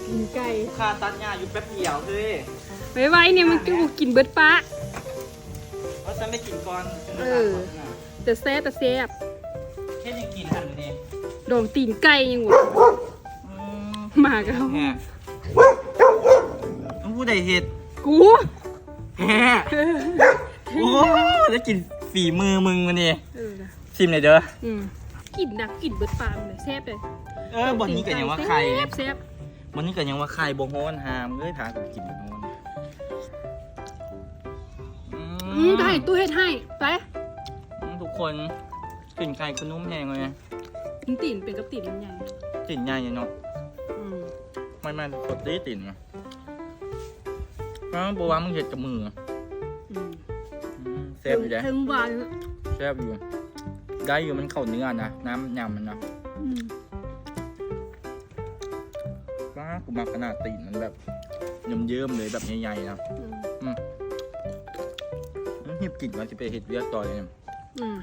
ກິນໄກ່ ຂ້າຕັດຫຍ້າຢູ່ແປັບດຽວເຮີ້ຍ ໄວໆ ນີ້ມັນກິນ ກິນເບິດປາ. ເອົາຊັ້ນໄປກິນກ່ອນ. ເອີ ແຕ່ແຊບ ແຕ່ແຊບ. ເຮັດຫຍັງກິນຫັ້ນນີ້? ດອງຕີນໄກ່ຍັງວ່າ. ອືມ ໝາກໍເອົາ. ແທ້ ມັນຜູ້ໃດເຮັດ? ກູ. ແທ້ ໂອ້ ໄດ້ກິນຝີມືມຶງມື້ນີ້. ເອີ ຊິມແດ່ເດີ. ອືມ ກິນນະ ກິນເບິດປາກເລີຍ ແຊບເລີຍ. ເອີ ບ່ອນນີ້ກໍຍັງວ່າໄຂ່ ແຊບ ແຊບ. ມື້ນີ້ກໍຍັງວ່າໄຂ່ບໍ່ຮ້ອນ ຫາມເອີຍ ພາກັນກິນບໍ່ຮ້ອນ. ອືມ ອືມ ກໍໃຫ້ຕູ້ເຮັດໃຫ້ໄປ. ອືມ ທຸກຄົນ ຕີນໄກ່ຄືນຸ້ມແຮງເລີຍ. ມັນຕີນເປັນກັບຕີນມັນໃຫຍ່ ຕີນໃຫຍ່ເນາະ. ອືມ ມັນ ມັນໂຄດດີຕີນນະ. ອ້າວ ບໍ່ວ່າມຶງເຮັດກັບມື. ອືມ ອືມ ແຊບຢູ່ເດ້ ເທິງຫວານ ແຊບຢູ່ ໄດ້ຢູ່ ມັນເຂົ້າເນື້ອນະ ນ້ຳຍຳມັນນະ. ອືມ ວ້າ ກູມັກຂະໜາດ ຕີນມັນແບບເຍິ້ມໆ ເລີຍ ແບບໃຫຍ່ໆ ນະ. ອືມ ອືມ ມັນຮີບກິນກ່ອນຊິໄປເຮັດວຽກຕໍ່ເລີຍ. ອືມ